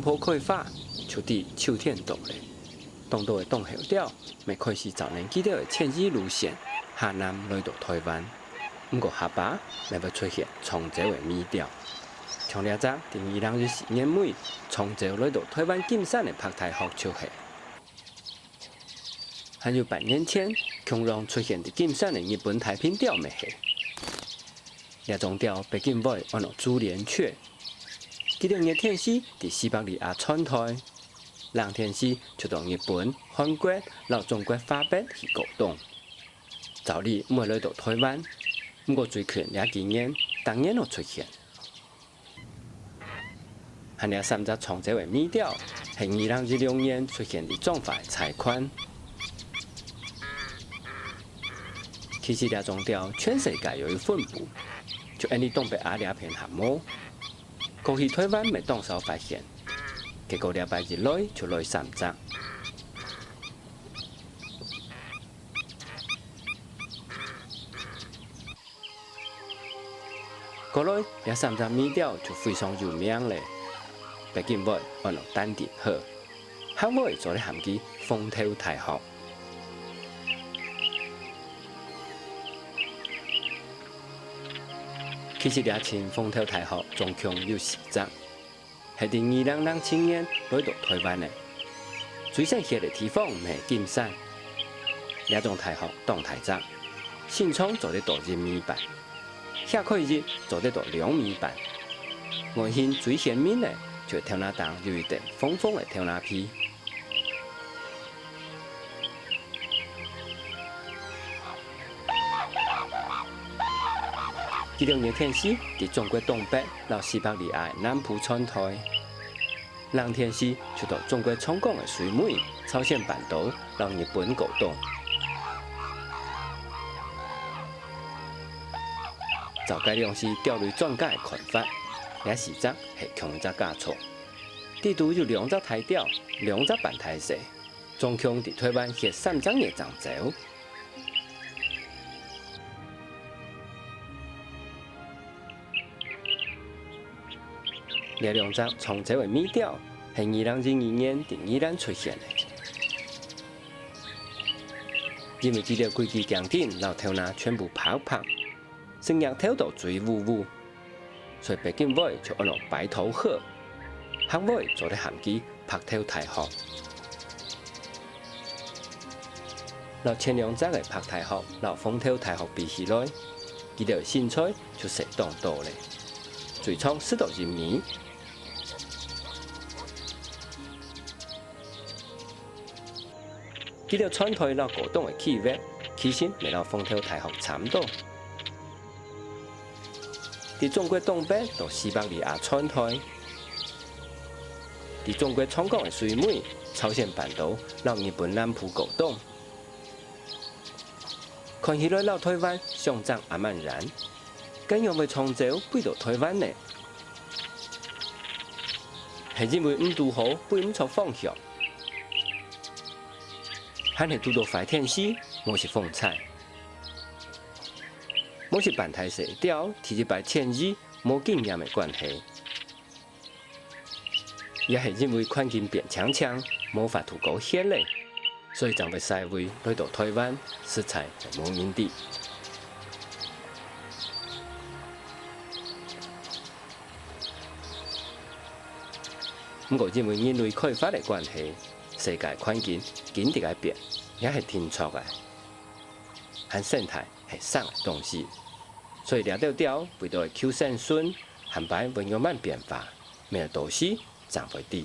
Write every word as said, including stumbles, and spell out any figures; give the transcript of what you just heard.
泡開花，就在秋天到咧。當多个擋后鳥，乜開始照等佢兜个遷徙路線，下南來到臺灣。毋過下把，乜會出現長洲个尾鳥。像這隻在二零一四年尾，長洲來到臺灣金山个白大鶴就係。 還有半年前，共樣出現在金山个日本大坪鳥乜係。這種鳥北京話安到珠簾雀。佢兜熱天時在西伯利亞穿臺，冷天時就到日本、韓國摎中國華北去過冬。照理毋會來到臺灣，毋過最近這幾年，逐年都出現。 還這三隻長洲个尾鳥，係二零一六年出現在彰化个柴款。其實這種鳥全世界也有分布，就恁呢東北亞這片還無。過去臺灣乜當少發現，結果這擺一來就來三隻。 過來，這三隻尾鳥就非常有名咧。北京話安到丹頂鶴，客話做得喊佢紅頭大鶴。其實這群紅頭大鶴總共有四隻。 係在二零零七年來到臺灣个。最先歇个地方乜係金山。這種大鶴當大隻，身長做得到一米半，掀開翼做得到兩米半。外形最顯明个，就係頭那頂有一頂紅紅个頭那皮。 佢兜熱天時，在中國東北摎西伯利亞个南部穿臺。冷天時，就到中國長江个水尾、朝鮮半島摎日本過冬。照該量時鳥類專家个看法，這四隻係共一隻家族。裡肚有兩隻大鳥，兩隻半大細，總共在臺灣歇三隻月正走。 這兩隻長洲个尾鳥，係二零一二年在宜蘭出現个。因為佢兜規支頸頂摎頭那全部白白，成額頭到嘴烏烏，所以北京話就安到白頭鶴，客話做得喊佢 白頭大鶴。摎前兩隻个白大鶴摎紅頭大鶴比起來，佢兜个身材就細當多咧，最長食到一米。佢兜穿臺摎過冬个區域，其實乜摎紅頭大鶴差毋多。 在中國東北到西伯利亞穿臺，在中國長江个水尾、朝鮮半島摎日本南部過冬。看起來摎臺灣相爭也蠻遠，該仰會長洲飛到臺灣呢？係因為毋堵好飛毋著方向，還係堵到壞天時，無食風采。 無食半大細鳥第一擺遷徙無經驗个關係，也係因為環境變淨淨，無法度過歇咧，所以正會徙位來到臺灣，實在係無人知。毋過因為人類開發个關係，世界環境緊直个變，也係定著个。 還生態係生个東西，所以這兜鳥為著愛求生存，還擺會仰般變化，乜愛到時正會知。